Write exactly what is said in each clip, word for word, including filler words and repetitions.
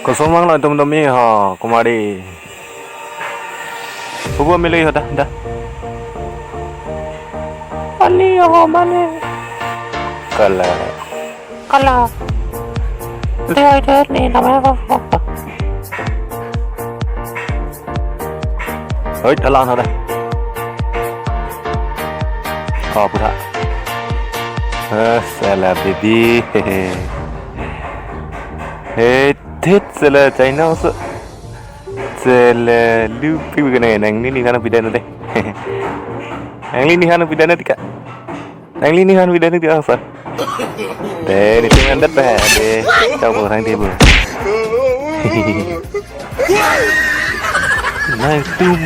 Kosomang lo itum tumi ho, kumari. Hubo mili ho da, da. Ani ho mane. Kala. Kala. Dia dia ni namanya apa? Hoi, alang ho da. Oh, pura. Eh, salah baby. Hei, tit, salah China so. Salah lupi bukan, nangli ni kan pidan deh. Nangli ni kan pidan deh, Tika. Nangli ni kan pidan deh, Tika, sir. Deh, ni tinggal det deh, deh. Kau orang tibu. Nangtum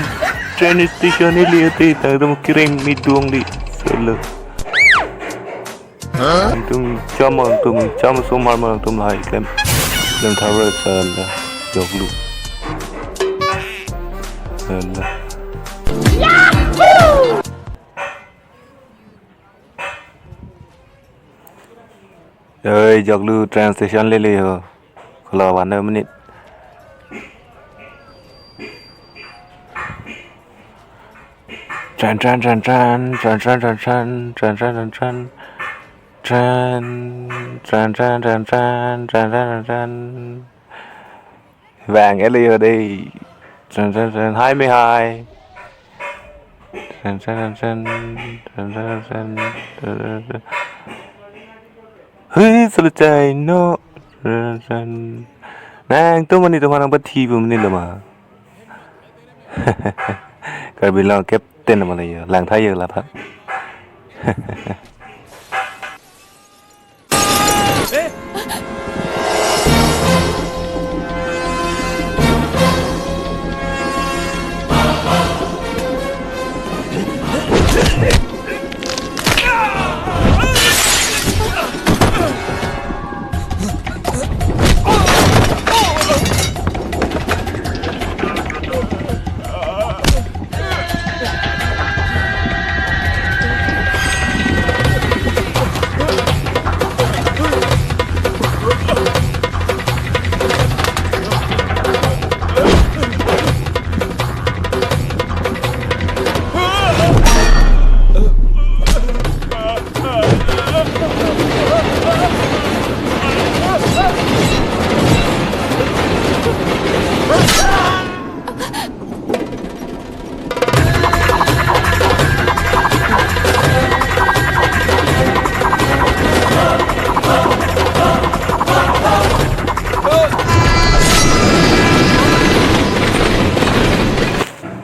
train station ni lihat deh, nangtum kereng ni dong di. Salah. Nangtum cham, nangtum cham somar ma nangtum lahai klem. Klem tower salah. Joglu. Salah. Oi, joglu train station lele ho. Kalau one minute. Tran, tran, tran, tran. Tran, tran, tran, tran. Tran, tran, tran, tran. Vang ele yo dei. Tran, tran, tran. Hai me hai. Tran, tran, tran, tran. Tran, tran, tran, tran. Tran, tran, tran. Hui, selesai no. Tran, tran. Nangtum mani tum nangpathi pu mani lo ma. Karbi Anglong captain ma lo yo. Lang tha yo la tha.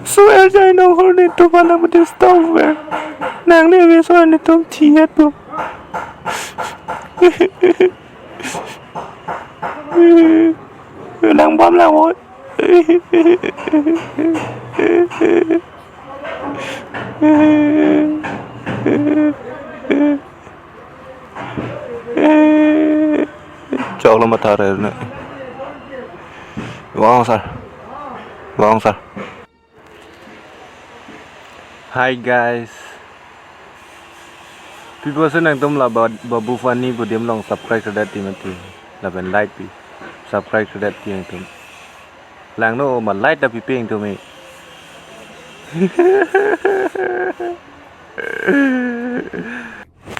Swear jai nong hor ni tu mana budi stop ver. Nangli ave swear ni tum thiat tu. Nang bom lang oi. Chok lo matha re ne. Wrong sir. Wrong sir. Hi guys. Pi pusi nangtum la ba-, Babu Funny pudam along subscribe kre det ti mati. Lapen like pi. Subscribe kre det ti nangtum. Langno ma like ta pipe nangtum e.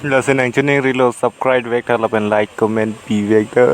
Lasi nangchiningri lo subscribe vek tha lapen like comment pi vek tha.